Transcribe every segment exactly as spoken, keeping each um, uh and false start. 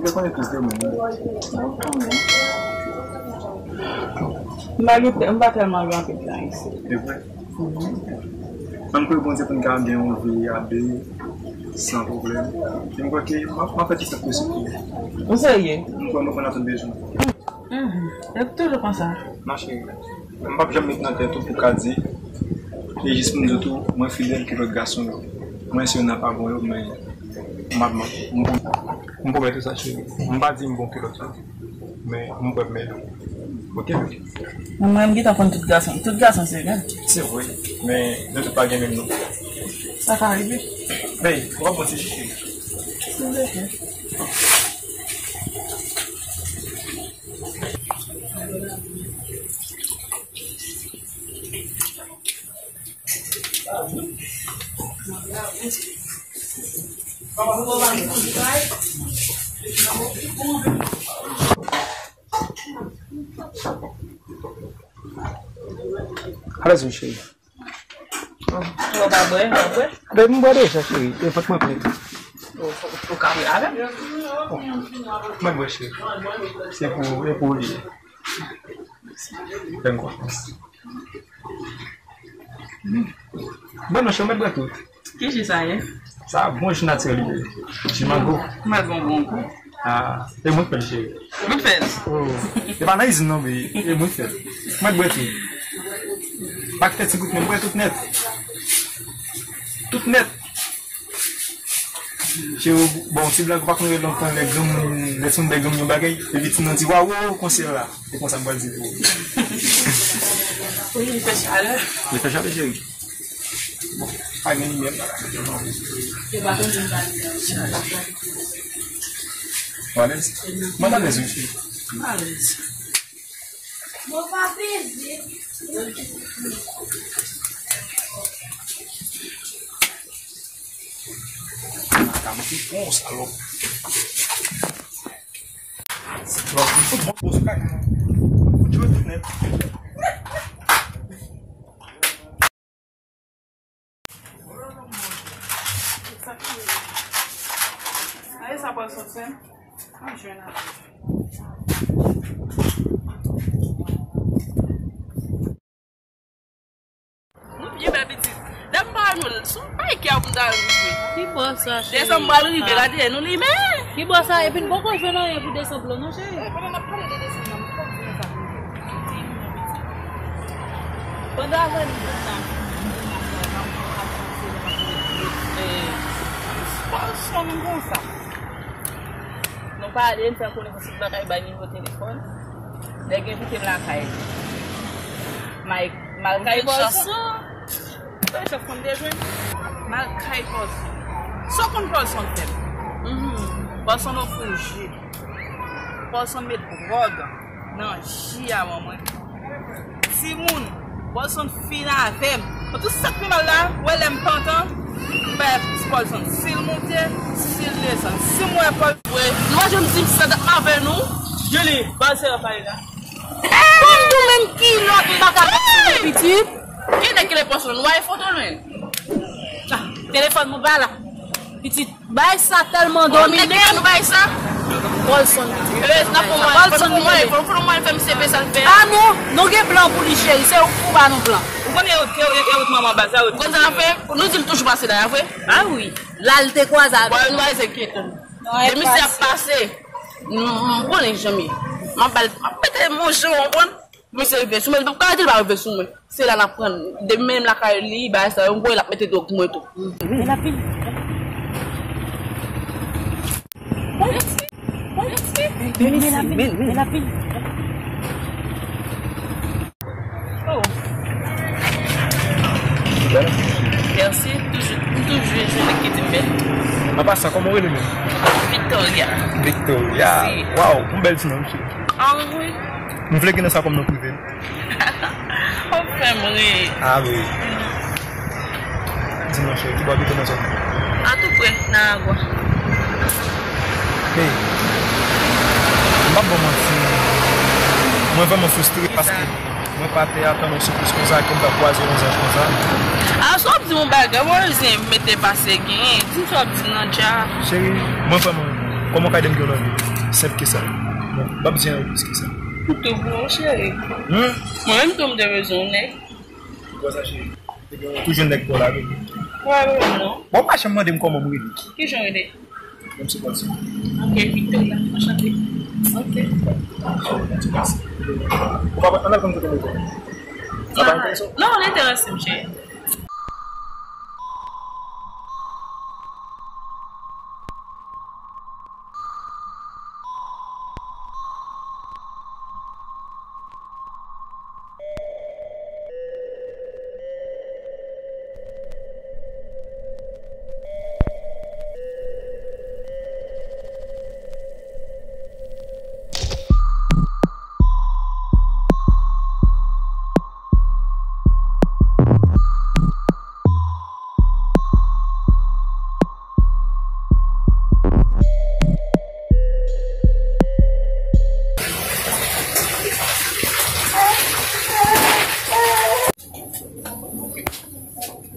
Yo konnen plis de moun. M pa gen, m pa tèlman gen anpil tan isit. Se vre? Ann priye Bondye pou n ka gen yon vi a de san pwoblèm. E m kwè ke m ap, m ap fè tout sa k posib pou nou. Ou serye? M kwè nou konn sa nou bezwen. Mhm. E toujou konsa. Ma chérie, m p ap janm met nan tèt ou pou ka di, e jis pou m di w tou, mwen fidèl ke lòt gason yo. Mwen se youn nan pa bon yo, men m ap, m, m pwomèt ou sa, cheri. M pa di m bon ke lòt yo, men m kwè m mèt ou. Oke? Mwen, m gentan konn tout gason. Tout gason se vre. Se vre, men nou tout pa gen menm non. Sa ka rive. Bèy, w ap bon ti cheri. Se vre. Alèz wi, cheri. Ou pa bwè, ou pa bwè? Baby, m bwè deja, cheri. E fòk mwen plen tou. Ou, ou, ou ka bwè avè m? Mwen bwè, cheri. Se pou, e pou ou li ye. Fè m konfyans. Bon, non, cheri, mwen bwè tout. Ki ji sa ye? Sa bon, ji natirèl li ye. Ji mango. Mwen bon, bon, bon. Ah, e mwen k fè l, cheri. Mwen k fè l. Oh, e pa nan izin non, men e mwen k fè l. Mwen bwè tou. Pa kite ti gout, men bwè tout nèt. Tout nèt. Cheri, bon, ti blag ou pa konn wè lontan, lè granmoun, lè son bèl granmoun yon bagay, epi timoun nan di, "Wawo, konsa la." E konsa m pral di pou ou. Wi, li fè chalè. Li fè chalè, cheri. Bon, pa gen limyè la. Ou alèz? Mwen alèz, wi, cheri. Alèz. Mwen pa peze. Ka mwen bon salòp. Salòp, li fout bon pou sou kaka. Fout jwe tout nèt. Aye sa pral sòti. Mwen jwenn avè l. Nou byen bèl pitit. Lè m pa wè nou, sou bay kè pou m ta rive. Ki bò sa, cheri? Desanm pral rive, gade, nou limen. Ki bò sa? Epi n poko jwenn anyen pou desanm lan non, cheri. Eh, pandan n ap pale de desanm lan, m te konn di nou sa pou nou fè. Pandan avè nou tout la, eh, Paulson konsa. Nou pale, n fè konesans tout bagay, bay nimewo telefòn. Nèg envite m lakay li. Mike, m al kay Paulson. Bèl chans fanm te jwenn. M al kay Paulson. Sa w konn Paulson fè m? Mhm. Paulson ofri m ji. Paulson met dwòg nan ji a ban mwen. Timoun, Paulson fin avè m. Bon, tout sa k pi mal la, w wè lè m pantan, m bay Paulson. Si l monte, si l desann. Si m wè Paul- Wi, nou pa janm di m sa dat m avè nou. Julie, ba sè a pale la. Bon, m tou menm kilòt m pa ka mete sou mwen pitit. Ki nèg ki le Paulson? Nou ba foto l menm. Ah, telefòn mwen pa la. Pitit, bay sa tèlman domine. Nèg la nou bay sa. Paulson. Erezman pou mwen, Paulson, nou mwen, fò nou mwen fè misye fè sa l fè. Ah non, nou gen plan pou li, cheri. Se ou ki pou ba nou plan. Ou konnen yo, yo, yo, yo, manman baz la, yo. Konn sa n ap fè? Nou di l toujou pase la, vre? Ah wi. La l te kwaze avè. Bon, nou pa enkyete nou. E misye ap pase. M, m konnen jan m ye. M ap ba l, m ap pete mon jan, w konprann? Misye rive sou mwen, li pap ka rete, li pa rive sou mwen. Se la n ap pran, depi menm lakay li, bagay sa yo, m kwè l ap mete dwòg pou mwen tou. Men lapli. Men lapli. Men lapli. Oh. Mèsi, toujou, m toujou jwenn nèg ki di m bèl. An pasan, kòman w rele menm? Victoria. Victoria. Si. Waw, yon bèl ti non, mesye. Ah wi. M vle gen nan sa kòm non prive. W ap fè m ri. Ah wi. Di m non cheri, ki bò w abite nan zòn nan? Atou pre, nan Agwa. Hey, m p ap ba w manti. Mwen vrèman fristre paske mwen pa te atann yon sipris konsa ke m t ap kwaze yon zanj konsa. Ah, sa w ap di m yon bagay, mwen bezwen mete pase genyen. Di m sa w ap di m nan dja. Cheri, mwen vrèman renmen w. Kòman w ka di m ke w nan vi? Senp ke sa. Bon, m p ap di anyen plis ke sa. M tou pou ou, cheri. Hmm? Mwen menm tou m te bezwen yon nèg. Ou kwè sa, cheri? Ou toujou nèg pa w la, bebe. Pwoblèm non. Bon, ou pa janm mande m kòman m rele. Kijan w rele? Mwen se Bòlsè. Ok, Victoria, anchante. Ok. Ou pa, ann al konn kote mwen. Sa pa enterese w? Non, li enterese m, cheri.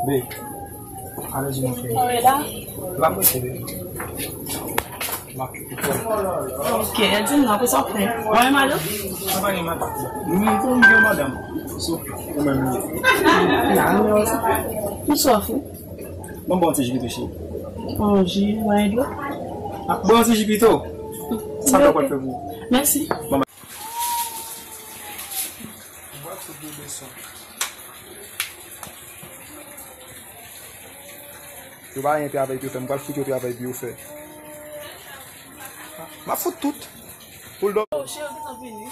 Babe, ale di mwen fè. Mwen la. La mwen se. Ok, e di m nan, pou sa w fè. Mwen madan? Mwen pa gen madan. Mwen pou m gen madan. Sauf ou menm li. La, nou. Pou sa w fè. Bon, bon, ti ji pito, cheri. Bon, ji, mwen dlo. Ah, bon, ti ji pito. Sa mwen pral fè pou ou. Mèsi. Bon, m pral fout bebe son. Yo pa gen travay pou yo fè, m pral fout yo travay pou yo fè. M ap fout tout. Pou l dòmi. Oh, cheri, ou gentan vini?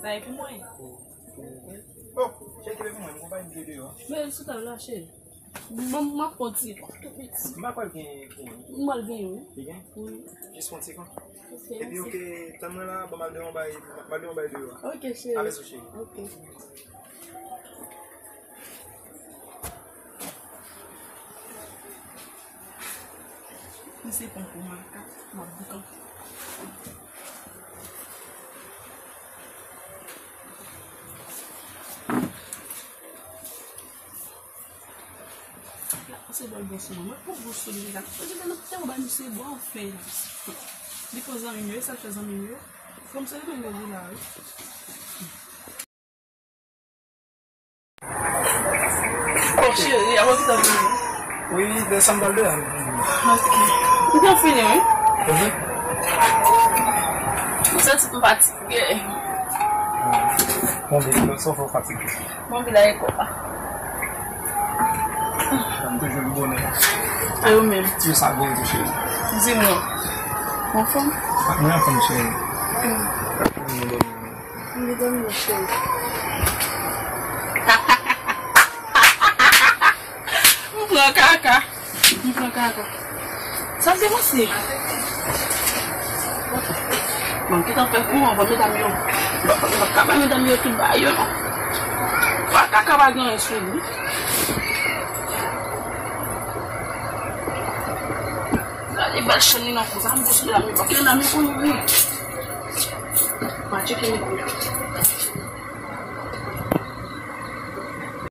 Sa e pou mwen. Oh, cheri, kite pou mwen, m gon bagay m vle deyò. Men, sou tab la, cheri. M, m ap pran ti, tout piti. M pa kwè l gen, gen. M al gen, wi. Li gen? Wi. Jis pran ti kan. Ok, mèsi. Epi, ok, tann mwen la, bon, m al de yon bay, m al de yon bay deyò a. Ok, cheri. Avèk ou, cheri. Ok. Misye pran pou makak, m ap boukan. La, se bòl bòs mwen. Mwen pran bòs sou li la. Mwen te nan tè ou ba misye bò anfen. Li pran zanmi m yo, e sa l fè zanmi m yo. Kòm se li menm yo di la, wi. Oh, cheri, avan ki tan fini. Wi, desanm pral de an. Ok. Ou te fini, wi? Mhm. Mwen santi m fatige. Bon, bebe, lòt sa w fè w fatige. Bon, vila e kò pa. Janm toujou li bonè. E ou menm? Ti sa byen tou, cheri. Di mwen. Anfòm? Mwen anfòm, cheri. Mm. Mwen dòmi, cheri. M pran kaka. M pran kaka. Sa m te panse. Bon, ki tan fè kouran, bon, medam yo. Bon, bon, ka bay medam yo tout bagay yo, non. Bon, kaka pa gen anyen sou li. Gade bèl chenn li nan kou, sa m di sou medam yo. Paske medam yo konn ri. Ma tcheke mikwo.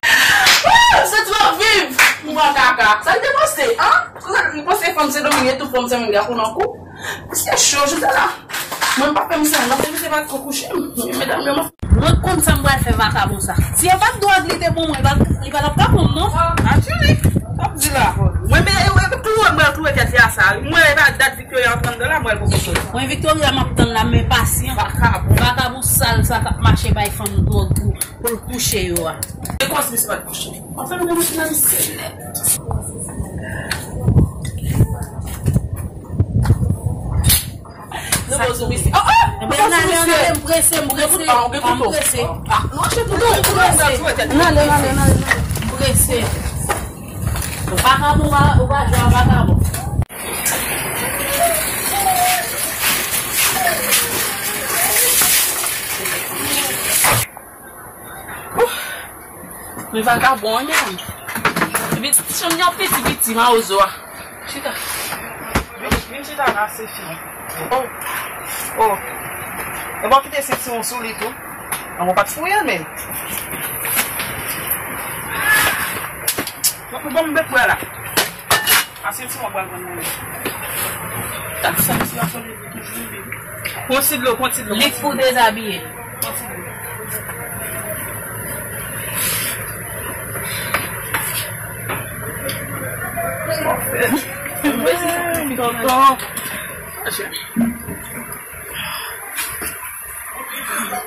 Ah, m santi m ap viv! Mwen kaka. Sa l te panse, an? M panse fanm Sendomeng yo tou fanm Sendomeng yo kou nan kou. Misye cho, jodi a la. Mwen m pa fè misye anyen, non, misye pa t ko kouche m. Men medam yo, mwen konn sa m pral fè vakabon sa. Si e pa t dwòg li te pou mwen, li pa, li pa t ap ka pran m, non. Atire. Sa m di la. Mwen, men, e, e, klouwe, mwen klouwe tèt li a sa. Mwen, e pa dat Victoria antre anndan la, mwen al poko sot. Mwen, Victoria, m ap tann la, men pasyan. Vakabon. Vakabon sal sa k ap mache bay fanm dwòg pou, pou l kouche yo a. E kòs misye pa t kouche. Anfen, nou konn nan misye nèt. Nou poze misye. Oh, oh! Ebyen, n ale, n ale, m prese, m prese. M prese. Ah, non, se pou nou. M prese. N ale, n ale, n ale. M prese. Vakabon, ou pa, ou pa jwe a vakabon. Ouf. Men vakabon an, men. Epi ti chanm li an piti, piti, mawozo a. Chita. Vin, vin chita la, se fini. Oh. Oh. E bon, kite sentiwon sou li tou. An, ou pa t fouye, men. Bon, bon, m bet pran la. A sentiwon pral vann nan men. Pran ti dlo, pran ti dlo. Li pou dezabiye. Tonton.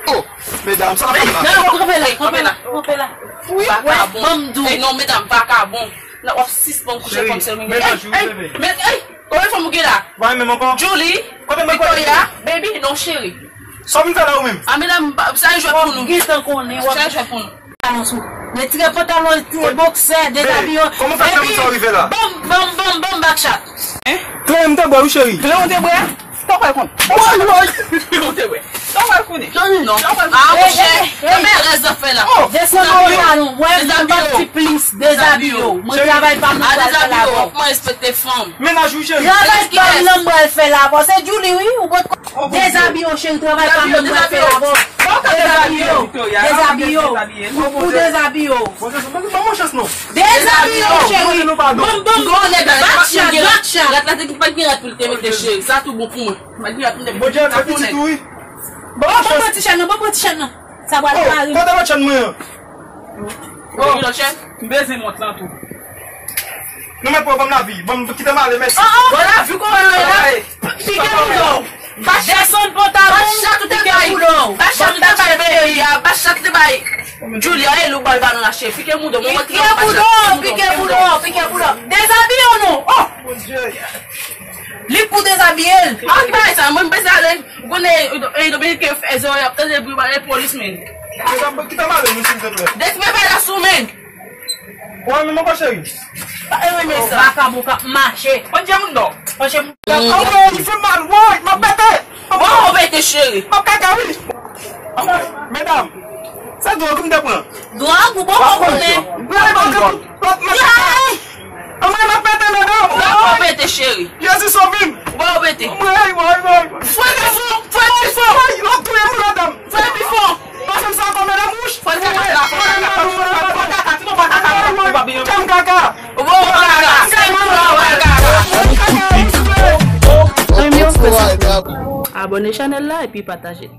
Oh, medam, sa fè la. Non, kanpe la, kanpe la, kanpe la. Wi, ban m di w. Ey, non, medam, vakabon. Nan w ap sispann kouche fanm sèl mwen gen. Ey, ey, men, ey, konbyen fanm ou gen la? Ba menm ankò. Julie, Victoria, baby, non, cheri. Sa w vin fè la ou menm? A, medam, sa e jwèt pou nou. Gentan konnen, w ap. Sa e jwèt pou nou. Retire pantalon, retire boksè, dezabiye w. Kòman fè fè moun sa rive la? Banm, banm, banm, banm, backshot. Kleren m te bwè wi cheri. Kleren w te bwè? Sa w pral konnen? Kleren w te bwè? Sa w pral konnen? Non. A monchè, men rès zafè la. Desann pantalon, wè m pa ti plis, dezabiye w. Mwen travay pa m nan pral fè la. Kòman respekte fanm? Mennaj ou cheri. Travay pa m nan pral fè la. Se Julie wi, ou pot dezabiye w cheri, travay pa m nan pral fè la. Dezabiye w. Dezabiye w. Ou dezabiye w. Ban mwen chans non. Dezabiye w cheri. Bon, bon, bon, nèg la, backshot, backshot. Rat la te pa gen rat pou l te mete cheri. Sa tou bon pou mwen. Pa gen rat pou l te mete. Bondye ap fè pitit ou wi. Bon, bon, bon, ti chèn nan, bon, bon, ti chèn nan. Sa pral mari. Kote lòt chèn mwen an? Bon, lòt chèn. M bezwen mont lan tou. Nou mèt pran banm lavi, banm kite m ale, mèsi. Bon, lavi kòman yo ye la? Pike mouda w. Desann pantalon, pike mouda w. Bachat ou te bay peyi a, bachat ou te bay Julia, e lou bal balon lache. Pike mouda w, mwen. Pike mouda w, pike mouda w, pike mouda w. Dezabiye w non. Oh! Li pou dezabiye l. A, ki bagay sa, mwen m bezwen ale. Ou konnen, e, Dominiken fè zò, y ap tande bri bal, e polis, men. Kite m ale, nou, silvouplè. Detwi bay la sou men. Ou renmen mwen, cheri? Pa renmen sa. Vakabon k ap mache. Panche moun dò. Panche moun dò. Anmwey, li fè m mal, woy, m ap pete. Woy, ou pete, cheri. M ap kaka, wi. Anmwey, medam, se dwòg m te pran. Dwòg, ou poko konnen. Woy, m ap kaka, m ap kaka. Anmwey, m ap pete, medam. Woy, ou pete, cheri. Jezi sove m. Woy, ou pete. Anmwey, woy, woy. Fwè pifò, fwè pifò. Woy, w ap touye m, medam. Fwè pifò. Pa fè m sa ankò, medam, wouch. Fò l fè kaka, fò l fè kaka, fò l fè kaka, sinon pa kaka, pa kaka. Fè m kaka. Bon, pa kaka. Sèl moun la, pa kaka. Abòne chanèl la epi pataje.